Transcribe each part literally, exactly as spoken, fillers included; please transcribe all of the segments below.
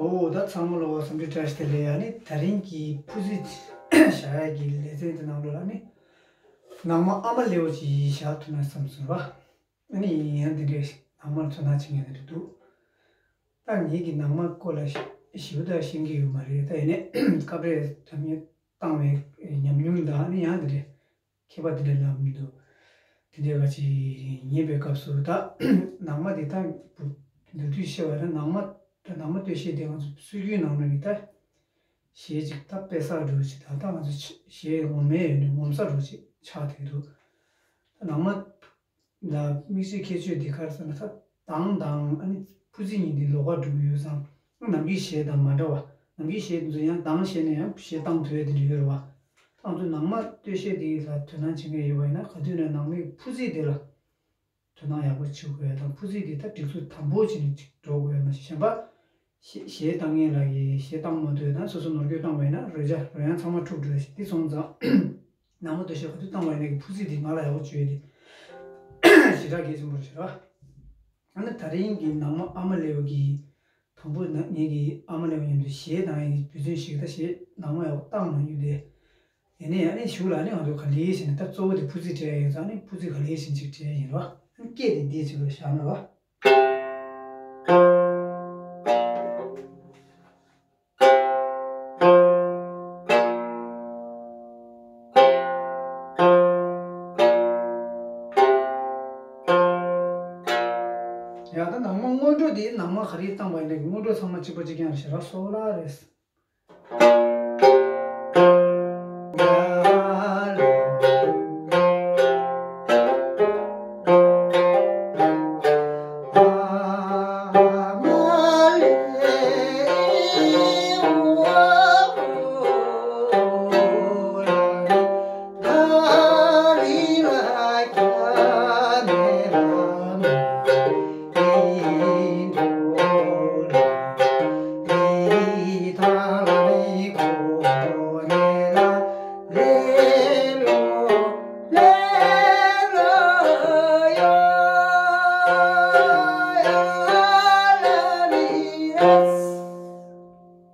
ཨོ་ད་ཚང་མ་ལ་འཚམས་འདྲི་བཀྲ་ཤིས་བདེ་ལེགས། ཨ་ནི་ད་རིང་གི་ཕུ་ཚི་བཞག་ཡ་གི་ལེ་ཚན་དེ་ནང་ལོགས་ལ་ནི་ནང་མ་ཨ་མ་ལེའུ་ཅིག་བཞག་ཐུབ་ན་བསམ་སོང་བ། ཨ་ནི་ཡིན་ཡང་འདི་འདྲའི་ནང་མར་ཚོར་སྣང་བྱེད་མཁན་འདི་འདྲ་འདུག་ད་ངེད་ཀྱི་ནང་མ་སྐོར་ལ་ཞིབ་ཞིབ་ད་ཤེས་ཀྱི་ཡོད་མ་རེད། ད་ཡིན་ནའི་སྐབས་རེ་འདྲ་མིན་བཏང་བའི་ཉམས་མྱོང་དང་ཨ་ནི་ཡང་འདི་འདྲའི་མཁས་པ་དེ་འདྲ་ལབ་མི་འདུག་དེ་འདྲའི་ག་ཅིག་ཉན་པའི་སྐབས་སུ་ད་ནང་མ་དེ་ད་མདོར་བསྡུས་བཤད་པ་ན་ནང་མ་ད་ནང་མ་སྟོད་གཞས་དེ་ང་ཚོ་སྲོལ་རྒྱུན་ནང་ལ་གི་ད་གཞས་ཅིག་ད་དཔེ་གསར་འགྲོ་ཅིག་ད་ད་ང་ཚོ་གཞས་ངོ་མའི་ཡོད་ནི་ངོམ་ས་འགྲོ་ཅིག་ཆགས་བསྡད་འདུག་ད་ནང་མ་ད་དམིགས་བསལ་ཁྱད་ཆོས་འདི་ག་རེ་ཟེར་ན་ད་གདངས་དང་ཨ་ནི་ཕུ་ཚི་གཉིས་འདི་ལོགས་ཀ་འགྲོ་གི་ཡོད་ཙང་ནམ་རྒྱུན་གཞས་དང་མ་འདྲ་བ། ནམ་རྒྱུན་གཞས་འདི་ཚོ་ཡང་གདངས་གཞས་ནས་ཡང་གཞས་བཏང་ཐུབ་ཡ་དེ་འདྲ་ཡོད་རེད་བ། ང་ཚོ་ནང་མ་སྟོད་གཞས་འདི་ལ་དོ་སྣང་བྱེད་མཁན་ཡོད་པ་ཡིན་ན་ག་དུས་ནས་ནང་མའི་ཕུ་ཚི་འདི་ལ་དོ་སྣང་ཡག་པོ་བྱེད་དགོས་ཡ་དང་ཕུ་ཚི་འདི་ད་སྒྲིག་འཛུགས་དམ་པོ་བྱས་ནས་ཅིག་འགྲོ་དགོས་ཡ་མ་གཞི་གཞན་པ་གཞས་གཞས་བཏང་མཁན་ལ་གི་གཞས་བཏང་མ་ཐུབ་ན་སོ་སོ་ནོར་སྐྱོན་བཏང་བ་ཡིན་ན་རོལ་ཆ་རོལ་དབྱངས་ཚང་མ་འཁྲུག་འགྲོ་ཡ་ཞིག་འདི་སོང་ཙང་། ནང་མ་སྟོད་གཞས་ག་དུས་བཏང་བ་ཡིན་ན་གི་ཕུ་ཚི་འདི་ང་ལ་ཡག་པོ་བྱོས་ཏེ་ཞེ་དྲག་གལ་ཆེན་པོ་རེད་ཟེར་བ། ཨ་ནི་ད་རིང་གི་ནང་མ་ཨ་མ་ལེའུ་གི་དང་པོ་ན་ངེད་ཀྱི་ཨ་མ་ལེའུ་མཉམ་དུ་གཞས་བཏང་ཡའི་འབད་བརྩོན་ཞིག་ད་གཞས་ནང་མ་ཡག་པོ་བཏང་མ་ཡོད་དེ། ཡིན་ནའི་ཨ་ནི་གཞུག་ལ་ཨ་ནི་ང་ཚོ་ག་ལེ་བྱས་ནས་ད་གཙོ་བོ་དེ་ཕུ་ཚི་སྤྲད་ཡ་ཡིན་ཙང་ཨ་ནི་ཕུ་ཚི་ག་ལེ་བྱས་ཅིག་སྤྲད་ཡ་ཡིན་རོ། ཨ་ནི་སྐད་དེ་འདི་ཅིག་ལ་བཞག་ན་རོ། ཡ་ད་ནང་མ་སྔོན་འགྲོ་དེ་ནང་མ་ག་རེ་བཏང་བ་ཡིན་ན་སྔོན་འགྲོ་ཚང་མ་གཅིག་པ་གཅིག་རྐྱང་རེད་ཟེར་ར་སོ་ལ་རེད།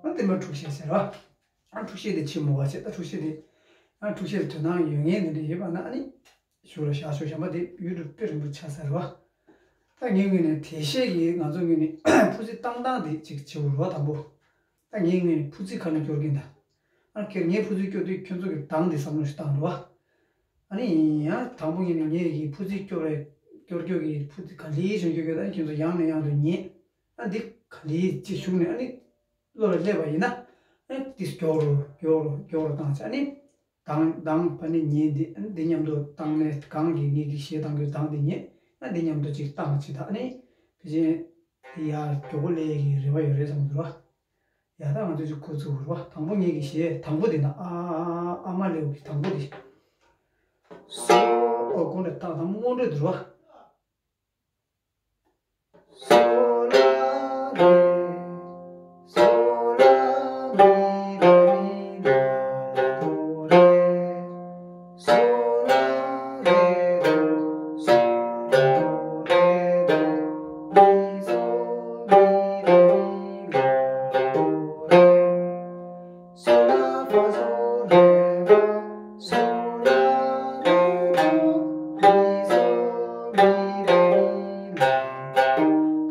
ཨ་དེ་མ་འཁྲུག་ཤེས་ཟེར་བ། ཨ་འཁྲུག་ཤེས་དེ་ཆེ་མོ་བ་བྱས་ད་འཁྲུག་ཤེས་དེ། ཨ་འཁྲུག་ཤེས་དེ་དོ་སྣང་ཡོད་ངེས་འདི་འདྲ་ཡོད་པ་ན་ཨ་ནི། ཞུ་ལ་བཞག་ཆོག་གཞན་པ་དེ་ཡུལ་དུ་དཔེ་རིང་པོ་ཆགས་ས་རེད་བ། ད་ངའི་ངོས་ནས་དེ་ཤེས་ཀྱི་ང་ཚོ་ངོས་ནས་ཕུ་ཚི་བཏང་སྟངས་དེ་ཅིག་བྱེད་དགོས་རེད་བ་དང་པོ། ད་ངའི་ངོས་ནས་ཕུ་ཚི་ག་ནས་སྐྱོར་གྱིན་ད། ཨ་ཁྱེད་ངས་ཕུ་ཚི་སྐྱོར་དུས་ཁྱོད་ཚོ་གི་གདངས་དེ་བསམ་བློ་ཞིག་བཏང་རེད་བ། ཨ་ནི་ཡང་དང་པོ་ངས་ནས་ངས་ཀྱི་ཕུ་ཚི་སྐྱོར་བའི་སྐྱོར་སྐྱོར་གྱི་ཕུ་ཚི་ག་ལེ་བྱུང་སྐྱོར་སྐྱོར་ད་ཁྱོད་ཚོ་ཡང་ནས་ཡང་དུ་ཉན། ཨ་འདི་ག་ལེ་ཅིག་བྱུང་ནས་ཨ་ནི་བློ་ལ་སླེབས་པ་ཡིན་ན། ཨ་འདི་སྐྱོར་རོ་སྐྱོར་རོ་སྐྱོར་རོ་བཏང་ཚེ་ཨ་ནི། གདངས་གདངས་ཕ་ནི་ཉན་འདི་ཨ་ནི་འདི་མཉམ་དུ་བཏང་ནས་གང་གི་ངེད་ཀྱི་གཞས་བཏང་རྒྱུ་གདངས་འདི་ཉན། ཨ་འདི་མཉམ་དུ་ཅིག་བཏང་ཅིག་ད་ཨ་ནི་ཕལ་ཆེར་འདི་ཡར་མགྱོགས་པོ་སླེབས་ཀྱི་རེ་བ་ཡོད་རེད་བསམ་གྱི་འདུག་ར། ཡ་ད་ང་ཚོ་ཅིག་འགོ་ཚུགས་ར་བ། དང་པོ་ངེད་ཀྱི་གཞས་དང་པོ་འདི་ན་ཨ་ཨ་མ་ལེའུ་གི་དང་པོ་འདི། སོ་ཨོ་གོང་ནས་བཏང་དང་པོ་སྔོན་འགྲོ་འདི་ར་བ།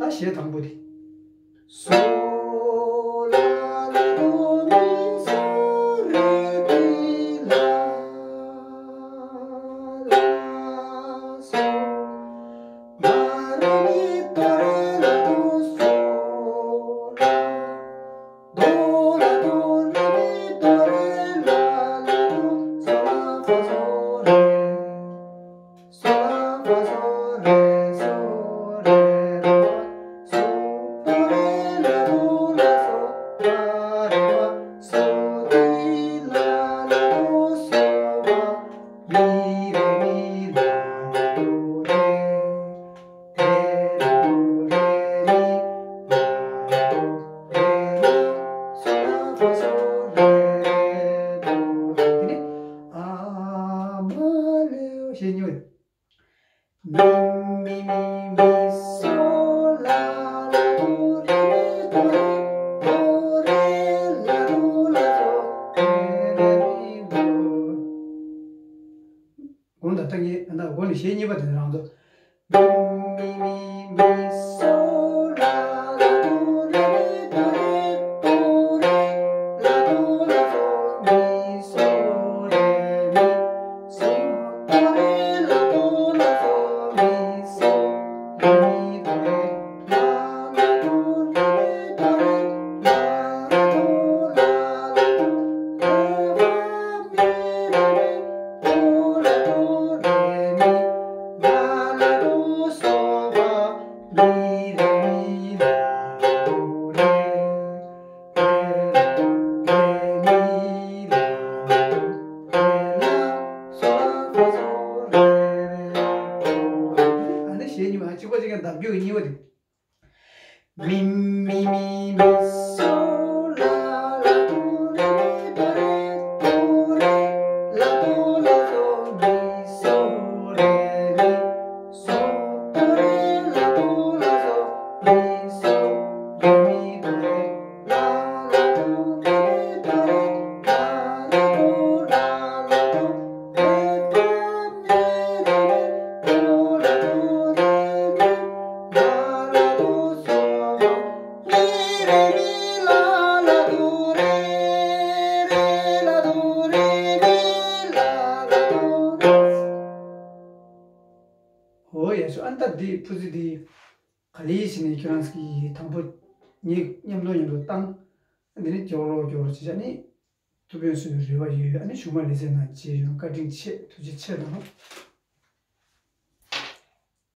ད་གཞས་དང་པོ་དེ། གཞས་གཉིས་པ་དེ་ནི་རང་དུ། མི་མི་མི་མི་སོ་ལ་ལ་དོ་རེ་མི་དོ་རེ་ལ་དོ་ལ་སོ་མི་སོ་རེ་མི་སོ་དོ་རེ་ལ་དོ་ལ་སོ་མི་སོ་རེ་མི་དོ་རེ། ཨ་ནི་གཞས་གཉིས་པ་གཅིག་པ་གཅིག་རྐྱང་ལྡབ་རྒྱུ་གཉིས་པ་དེ། མི་མི་མི་མི་སོ་ལ་ལ་དོ་རེ་མི་དོ་རེ་ལ་དོ་ལ་སོ་མི་སོ་རེ་མི་སོ་དོ་རེ་ལ་དོ་ལ་སོ་མི་སོ་རེ་མི་དོ་རེ། ཨོ་ཡ་ཤོ། ཨ་ནི་ད་འདི་ཕུ་ཚི་འདི་ག་ལེ་བྱས་ནས་ཁྱོད་རང་གིས་དང་པོ་ངས་མཉམ་དུ་མཉམ་དུ་བཏང་། ཨ་འདི་ནི་མགྱོགས་རོགས་མགྱོགས་རོགས་བྱས་བྱས་ནི། ཐུགས་ཕན་གསོས་པའི་རེ་བ་ཡོད། ཨ་ནི་གཞུག་མ་ལེ་ཚན་ནང་མཇལ་ཡོང་། བཀའ་དྲིན་ཆེ། ཐུགས་རྗེ་ཆེ་གནང་།